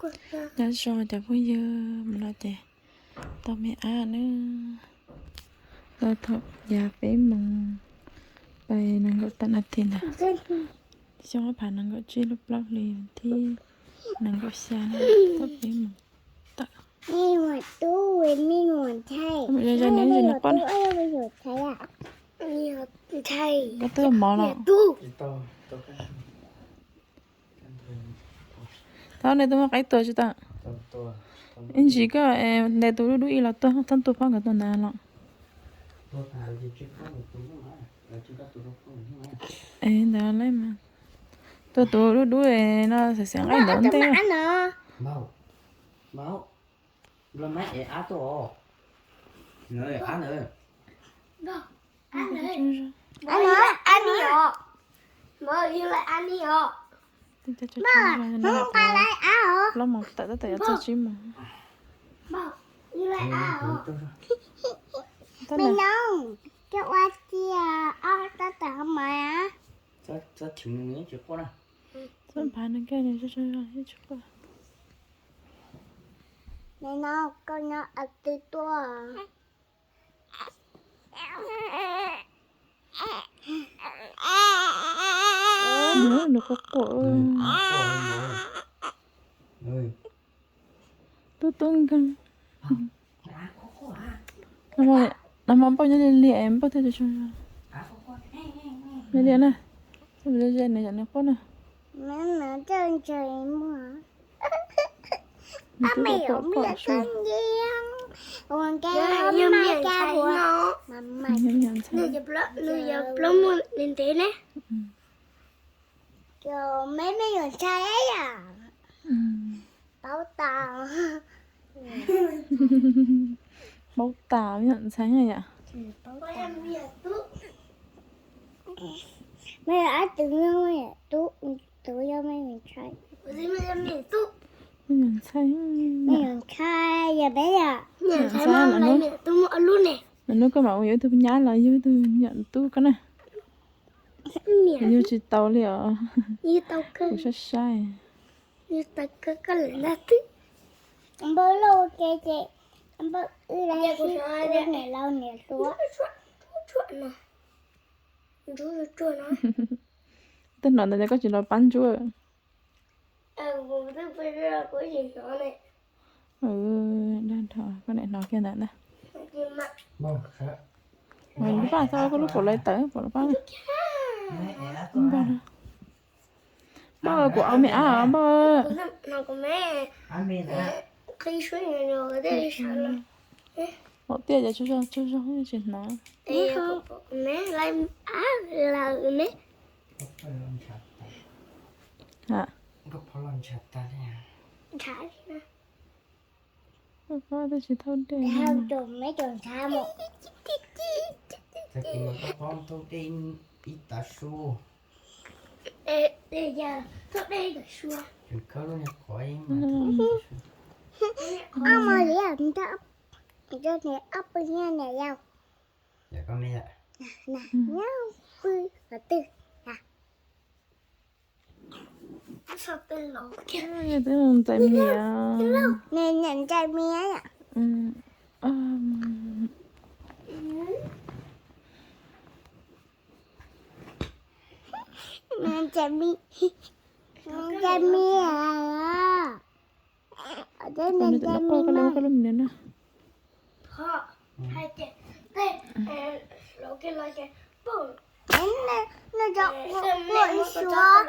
Nyob zoo cov phooj ywg, mus no ces tau me ab na, tau thaum yav peb moos pais nees nkaum tawm nas this ntag. Xyoo ob phav nees nkaum tsib lub plaub hlis thib nees nkaum xya na, thaum peb moos tawm. Koj twb mov los? Thaum nej twb muab qaib tua tsis tau? Ib ntsis koj ntes tus dub dub ib los tuaj, txhob tua pob nkawd tus ntawd los. Es ntawd lawm mas. Tua tus dub dub no xav xav nqaij ntawd ntej. Plaub moos tawm tab tom yuav txog tsib moos. Txhob nphav no, koj tsis quaj. Nws quaj quaj. Tub tub nkeeg. Nag hmo npauj nyob li li es npauj thiaj tsis tsaug zog. Li li na, nws quaj na. Nws twb quaj quaj quaj. Nws yog plaub muag ntev ntev ne. Cov me me nyuam ntxhais yom. Paub tas. Paub tas me nyuam ntxhais yom. Me ab tug me nyuam tub, tus yog me nyuam ntxhais. Me nyuam ntxhais, me nyuam ntxhais yog peb yom. Lwm hnub koj mam ua yuav ib tug nyab los yug ib tug me nyuam tub koj na. Yug tsis tau li os. Kuv saib saib. Npawg lauj ua ke ces npawg wb los sis niam laus niam hluas. Twb hnov ntawd tias koj tsis los pab ntsuab. Dag dhau, koj niam hnov kiag ntawd na. Npawg, pab txhob koj lub paum lawv tawm, paum lawv pab. Npawg, kuv au me ab npawg. Paum tiaj ces tsaug zog tsaug zog tsis hnov. Koj phob twb tsis thauj dej. Koj phob thauj dej ib tav su. Tseem khawb lub niag qhuav. Ob pw nyiaj niam yau. Yam koj me yam. Nyob pw qhov twg? Twb ntxais mias. Nws niam ntxais mias yom. Nws ntxais mias, nws ntxais mias. Nws ntxais mias na. Nws cov ua ua suav.